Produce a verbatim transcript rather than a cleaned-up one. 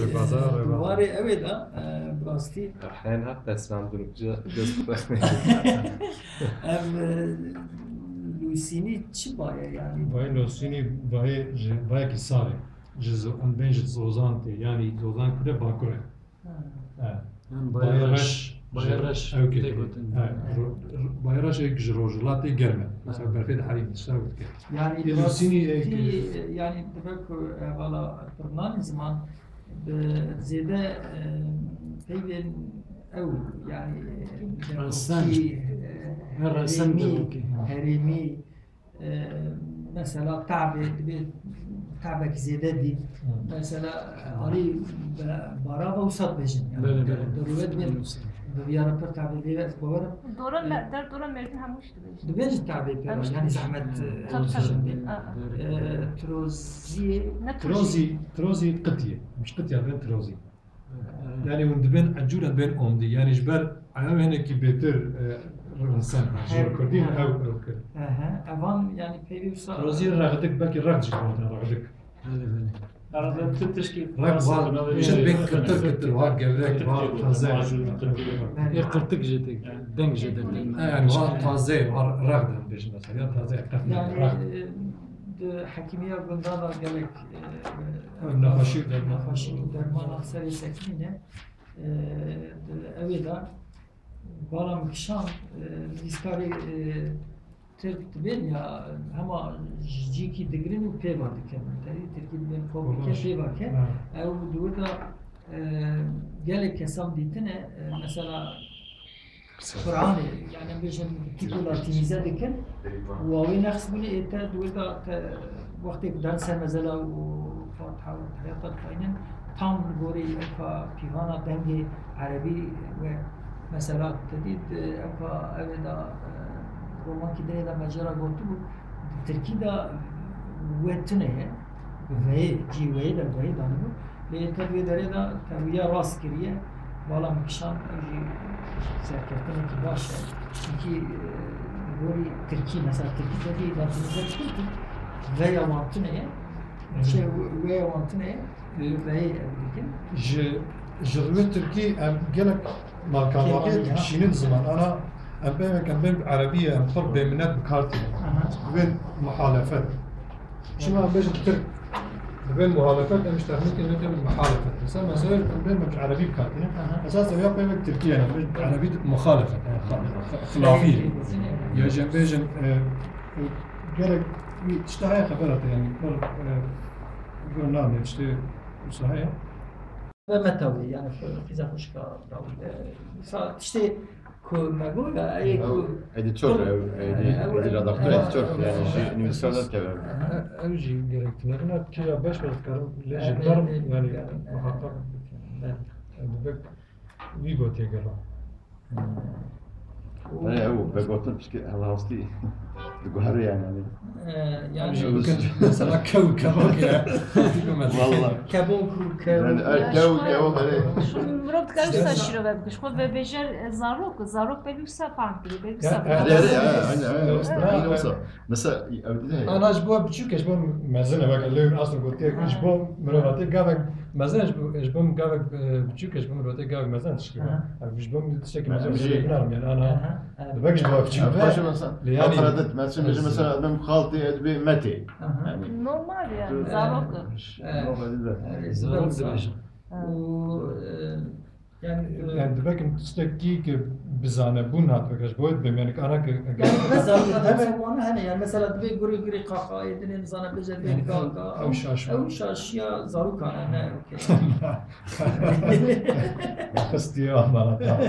Rêbaza, e, rêbaza. Warê ew ê de, e, bi rastî. Hên haq destan dûn, ca dest bixwe. Ev, e, Lûsînî çi baye yanî? Bayê Lûsînî bayê ji, bayekî sar e. Ji zo-, em bên ji Zozan tê, yanî Zozan kure Bakur e. Ha. E. Yan Bayê Reş, Bayê Reş, ew kê tê gotin. E, ro-, ro-, Bayê Reş ê ji rojhilatê germ e. Mesela berfê diherî, tişta ew dike. Yanî Ê Lûsînî ê rastî, ki- yanî dibe ku hevala pirnanî ziman bi zêde, e, peyvên ew, yanî, e, Resen. Demokî, e, Her resen herêmî, demokî. Herêmî, e, mesela tabê, dibê tabek zêde dî. Hı. Mesela alî be-, barava wisa dibêjin. Yanî Belê, de-, belê. derûve dibên Belê. bi viyara pir tabê vê ez bawerim. Dora E, me-, der dora merdin hemû Dibêjin tabê pê re, yanî zehmet, e, Tabii, tabii. Aa, aa. E, Troziyê. Ne Trozî, Trozî qitiye. Miş qitiya bên Trozî. Yanî hûn dibên ecûren bên omdî. Yanî ji ber ew hinekî bêtir, e, rinsen. Ji Her- Kurdî ha. ew, ew kir. Ehe, evan yanî peyvê wisa Trozî rexdik, belkî rex jî gotin rexdik. Belê, belê. Arada tu tişkî Rek var, çi bê qirtir qirtir var, gevrek var, taze. Ê qirtik jê tê, deng jê tê. Ha, yani var taze, var rag da bêjin mesela, ya taze, qirtik, Yani, rag. E, di hekimiya gundan da gelek, e, Ev nexweşî û derman. Nexweşî û dermana serê sekinî ne, e, di ewê de bala min kişand, e, nivîskarê, e, Tirk dibên ya hema ji cîkî digirin û pêva dikin. Terî Tirkî dibên kopî ke Baş. pêva ke. Ha. Ew di wir de, e, gelek kesan dîtine, e, mesela Qur'anê, yani em bêjin tîko latînîze dikin û awê neqs bûne ê te di wir de te wextê ku derin ser mezela û Fatiha û Tehiyata dixweynin, tam li gorî ewka pîvana dengê erebî we mesela te dît, ewka ew ê de, e, romankî dinê de me jê re gotibû, di tirkî de we tune ye, veyê, cî weyê de veyê danibû. Lê te di wê derê de te wiya rast kiriye, bala min kişand, ew jî serkeftinekî baş e. Çimkî, e, li gorî tirkî, mesela tirkî te dî latînîze dikir ku veya wan tune ye, Hı hı. Şey, we-, weya wan tune ye. Veyê ev dikin. Ji, ji rûyê tirkî em gelek malkavakê Kêmanî, ha. dikişînin ziman. Ana em peyvek em bên bi erebî ye, em pir bêminet bi kar tînin. Aha. Bên muhalefet. Çima em bêjin tirk, dibên muhalefet, em ji texmînkê nekin muhalefet. Mesela, mesela em bên bi erebî bi kar tînin. Aha. Esas ew ya peyvek tirkî ye, em bên bi erebî muhalefet. Yani, xilafî. Ya jî em bêjin, e, Gerek wî tişta heye xebera te, yani, pir, e, gur name, tiştê wisa heye? Ve me tawî, yani, xwe, xîza xwe şika dawî. E, wisa tiştê ku me got ya, ey ku Ew, Êdî Çok, ew, Êdî, ew, Êdî ew, redaktor, ew, Êdî Çok, ew, yani, ew, jî ew, nivîskar ew, nekeve. Ew jî gerek tune. Bina kira beş beş dikarim, lê ji Ew, ber, ew, yani, ew, ew, muhakkak ew, ew. dibek Wî gotiye gelo. Û He, ew, vegotin pişkî helastî diguhere yani, hani. E, yani Ew jî bikin, mesela kew, kebok ya. Valla. Kebok û kew. Yani, ay, Ya, kew, şu kew, hani. Şu mirov dikare wisa şîrove bike. Şu vebêje, e, zarok, zarok belî wisa fam kiriye, belî wisa Ya, fam ya, Erê, erê, kiriye. ya, aynen, aynen, wisa, Ha. aynen, wisa. Mesela, ew dide. Ana ji bo biçûk e, ji bo mezin e, weke lê min aslo gotiye, Aha. ji bo mirovatê gavek mezin e, ji bo, ji bo gavek, e, biçûk e, ji bo mirovatê gavek mezin e tişkî. Aha. Ev ji bo tiştekî Ha, mezin em jî şêrnarim yani, ana Aha, evet. dibek ji bo biçûk Ev be. xweş e mesela. Lê yani Ev xelet, mesela, Ev mesela, em xaltê, ez bê metê. Aha. Yani. Normal yani, Evet. zarok. Evet. Normal dide. Evet, Zarok zarok. dibêjin. Evet. Û, e, Yani, e, Yani, dibekim tiştekî ki bi zanebûn hat veke, ji bo wê dibêm, yani, ki ana ki Yani, mesela, mesela, wana hene, yani, mesela, dibê gurî, gurî qaqayê dinê, nizane bêje dibê Yani, kaka, ew, ew şaş ew bû. şaşiya zarokan e, ne, okey. Xistiye amana, tamam.